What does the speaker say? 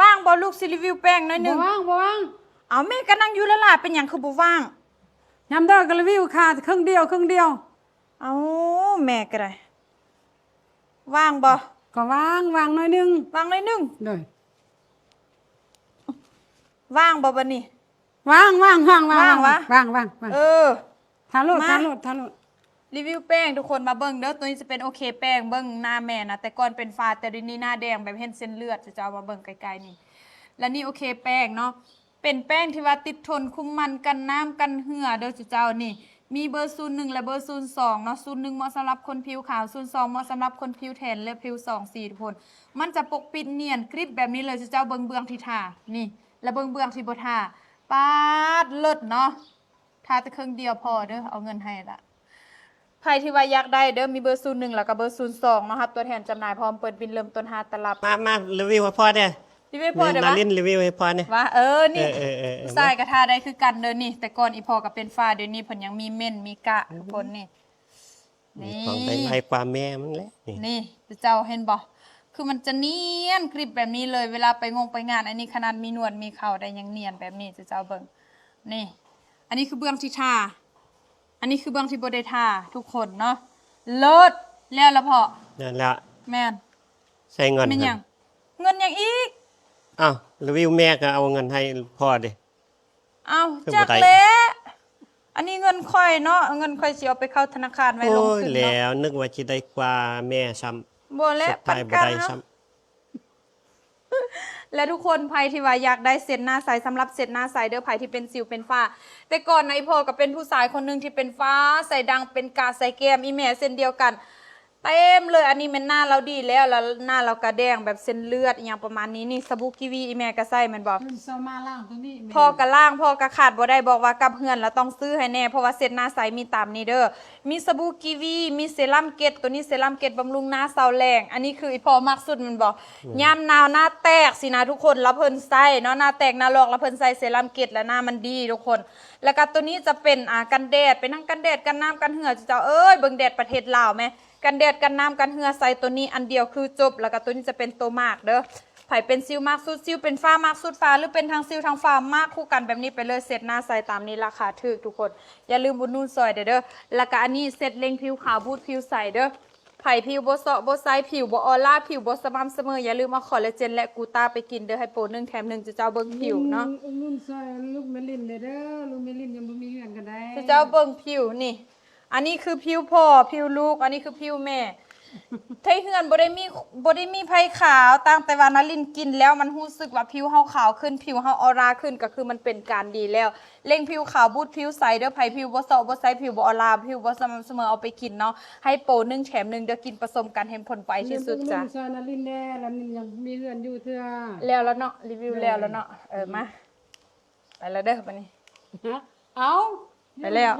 ວ່າງບໍ່ລູກ ຊິຣີວິວແປ້ງໜ້ອຍໜຶ່ງ? ບໍ່ວ່າງ ບໍ່ວ່າງ. ເອົາ ແມ່ກໍນັ່ງຢູ່ລະຫຼ້າ ເປັນຫຍັງຄືບໍ່ວ່າງ? ຍາມໃດກໍຣີວິວຄ່າເຄິ່ງດຽວ ເຄິ່ງດຽວ. ເອົາ ແມ່ກໍໄດ້. ວ່າງບໍ່? ກໍວ່າງ ວ່າງໜ້ອຍໜຶ່ງ. ວ່າງໜ້ອຍໜຶ່ງ? ໂດຍ. ວ່າງບໍ່ບັດນີ້? ວ່າງ ວ່າງ ວ່າງ ວ່າງ ວ່າງວະ? ວ່າງ ວ່າງ ເອີ ຖ້າໂລດ ມາ ຖ້າໂລດ ຖ້າໂລດ. ຣີວິວແປ້ງທຸກຄົນມາເບິ່ງເດີ ໂຕນີ້ຈະເປັນໂອເຄແປ້ງ ເບິ່ງໜ້າແມ່ນະ ແຕ່ກ່ອນເປັນຝ້າ ແຕ່ດຽວນີ້ໜ້າແດງແບບເຫັນເສັ້ນເລືອດ ເຈົ້າມາເບິ່ງໃກ້ໆນີ້ ແລະນີ້ໂອເຄແປ້ງເນາະ ເປັນແປ້ງທີ່ວ່າຕິດທົນ ຄຸມມັນ ກັນນ້ຳກັນເຫື່ອເດີເຈົ້ານີ້ ມີເບີສູນໜຶ່ງ ແລະ ເບີສູນສອງເນາະ ສູນໜຶ່ງເໝາະສຳລັບຄົນຜິວຂາວ ສູນສອງເໝາະສຳລັບຄົນຜິວແທນ ແລະ ຜິວສອງສີທຸກຄົນ ມັນຈະປົກປິດນຽນກຣິບແບບນີ້ເລີຍ ເຈົ້າເບິ່ງເບື້ອງທີ່ທາ ນີ້ ແລະ ເບິ່ງເບື້ອງທີ່ບໍ່ທາ ປາດ ເລີດເນາະ. ທາແຕ່ເຄິ່ງດຽວພໍເດີ ເອົາເງິນໃຫ້ລະ ໃຜທີ່ວ່າຢາກໄດ້ເດີ ມີເບີສູນໜຶ່ງ ແລ້ວກໍເບີສູນສອງເນາະ ຮັບຕົວແທນຈຳໜ່າຍພ້ອມ ເປີດບິນເລີ່ມຕົ້ນຫ້າຕະລັບ. ມາ ມາຣີວິວໃຫ້ພໍ່ແດ່ ຣີວິວໃຫ້ພໍ່ແດ່ ນາລິນ ຣີວິວໃຫ້ພໍ່ແດ່ ວ່າ ເອີ ນີ້ ເອີ ເອີ ເອີ ຜູ້ຊາຍກໍທາໄດ້ຄືກັນເດີນີ້ ແຕ່ກ່ອນອີ່ພໍ່ກໍເປັນຝ້າ ດຽວນີ້ເພິ່ນຍັງມີເມັ້ນມີກະ ອືມ ທຸກຄົນນີ້ ນີ້ ນີ້ຂອງໃໝ່ກວ່າແມ່ມັນແຫຼະ ນີ້ ນີ້ເຈົ້າເຫັນບໍ່ ຄືມັນຈະນຽນກຣິບແບບນີ້ເລີຍ ເວລາໄປງົງໄປງານ ອັນນີ້ຂະໜາດມີໜວດມີເຂົາໄດ້ຍັງນຽນແບບນີ້ ເຈົ້າເບິ່ງ ນີ້ ອັນນີ້ຄືເບື້ອງທີ່ທາ ອັນນີ້ຄືເບື້ອງທີ່ບໍ່ໄດ້ທາ ທຸກຄົນເນາະ ເລີດ ແລ້ວລະພໍ່ ນັ້ນລະ ແມ່ນ ໃສ່ເງິນ ແມ່ນຫຍັງ ເງິນຫຍັງອີກ? ອ້າວ ຣີວິວແມ່ກໍເອົາເງິນໃຫ້ພໍ່ເດ. ເອົ້າ ຈັກແຫຼະ ອັນນີ້ເງິນຂ້ອຍເນາະ ເງິນຂ້ອຍຊິເອົາໄປເຂົ້າທະນາຄານໄວ້ລົງທຶນເນາະ ໂອ້ຍ ແລ້ວນຶກວ່າຊິໄດ້ກວ່າແມ່ຊ້ຳ ບໍ່ແຫຼະ ປັນກັນເນາະ ແລະທຸກຄົນ ໃຜທີ່ວ່າຢາກໄດ້ເຊັດໜ້າໃສ ສຳລັບເຊັດໜ້າໃສເດີ ໃຜທີ່ເປັນສິວເປັນຝ້າ ແຕ່ກ່ອນນະ ອີ່ພໍ່ກໍເປັນຜູ້ຊາຍຄົນໜຶ່ງທີ່ເປັນຝ້າ ໃສ່ດ່າງ ເປັນກາ ໃສ່ແກ້ມ ອີ່ແມ່ເຊັ່ນດຽວກັນ ເຕັມເລີຍ ອັນນີ້ແມ່ນໜ້າລາວດີແລ້ວ ແລ້ວໜ້າລາວກະແດງແບບເສັ້ນເລືອດ ອີ່ຫຍັງປະມານນີ້ ນີ້ ສະບູກີວີ ອີ່ແມ່ກະໃຊ້ແມ່ນບໍ່? ພໍ່ກະລ້າງ ພໍ່ກະຂາດບໍ່ໄດ້ ບອກວ່າກັບເຮືອນລະຕ້ອງຊື້ໃຫ້ແນ່ ເພາະວ່າເຊັດໜ້າໃສມີຕາມນີ້ເດີ ມີສະບູກີວີ ມີເຊຣັມເກັດ ໂຕນີ້ເຊຣັມເກັດບຳລຸງໜ້າເຊົາແລງ ອັນນີ້ຄືອີ່ພໍ່ມັກສຸດແມ່ນບໍ່? ຍາມໜາວໜ້າແຕກຊີ້ນະທຸກຄົນ ລະເພິ່ນໃຊ້ເນາະ ໜ້າແຕກໜ້າລອກ ລະເພິ່ນໃຊ້ເຊຣັມເກັດ ລະໜ້າມັນດີທຸກຄົນ ລະກະໂຕນີ້ຈະເປັນ ອາ ກັນແດດ ເປັນທັງກັນແດດ ກັນນ້ຳ ກັນເຫື່ອ ເຈົ້າເອີຍ ເບິ່ງແດດປະເທດລາວແມ ກັນແດດ ກັນນ້ຳ ກັນເຫື່ອ ໃສ່ໂຕນີ້ອັນດຽວຄືຈົບ ແລ້ວກໍໂຕນີ້ຈະເປັນໂຕມາກເດີ ໃຜເປັນສິວມາກສຸດ ສິວເປັນຝ້າມາກສຸດ ຝ້າ ຫຼືເປັນທັງສິວທັງຝ້າ ມາກຄູ່ກັນແບບນີ້ໄປເລີຍ ເຊັດໜ້າໃສຕາມນີ້ ລາຄາຖືກທຸກຄົນ ຢ່າລືມອຸດໜູນຊ່ອຍແດ່ເດີ ແລ້ວກໍອັນນີ້ເຊັດເລັ່ງຜິວຂາວ ບູດຜິວໃສເດີ ໃຜຜິວບໍ່ເຊາະບໍ່ໃສ ຜິວບໍ່ອໍລາ ຜິວບໍ່ສະໝ່ຳສະເໝີ ຢ່າລືມເອົາຄໍລລາເຈນ ແລະ ກູຕ້າໄປກິນເດີ ໃຫ້ໂປໜຶ່ງແຖມໜຶ່ງ ເຈົ້າເບິ່ງຜິວເນາະ ອຸດໜູນຊ່ອຍລູກແມ່ລິນແດ່ເດີ ລູກແມ່ລິນຍັງບໍ່ມີເຮືອນກໍໄດ້ ເຈົ້າເບິ່ງຜິວນີ້ ອັນນີ້ຄືຜິວພໍ່ຜິວລູກ ອັນນີ້ຄືຜິວແມ່ ໄທເຮືອນບໍ່ໄດ້ມີ ບໍ່ໄດ້ມີໃຜຂາວ ຕ່າງແຕ່ວ່ານາລິນກິນແລ້ວມັນຮູ້ສຶກວ່າຜິວເຮົາຂາວຂຶ້ນ ຜິວເຮົາອໍລາຂຶ້ນ ກໍຄືມັນເປັນການດີແລ້ວ ເລັ່ງຜິວຂາວ ບູດຜິວໃສເດີ ໃຜຜິວບໍ່ເຊາະບໍ່ໃສ ຜິວບໍ່ອໍລາ ຜິວບໍ່ສະໝ່ຳສະເໝີ ເອົາໄປກິນເນາະ ໃຫ້ໂປໜຶ່ງແຖມໜຶ່ງເດີ ກິນປະສົມກັນເຫັນຜົນໄວທີ່ສຸດຈ້ະ ຊ່ອຍນາລິນແດ່ ນາລິນຍັງມີເຮືອນຢູ່ເທື່ອ ແລ້ວລະເນາະ ຣີວິວແລ້ວລະເນາະ ເອີ ມາ ໄປລະເດີບັດນີ້ ເອົ້າ ໄປແລ້ວ.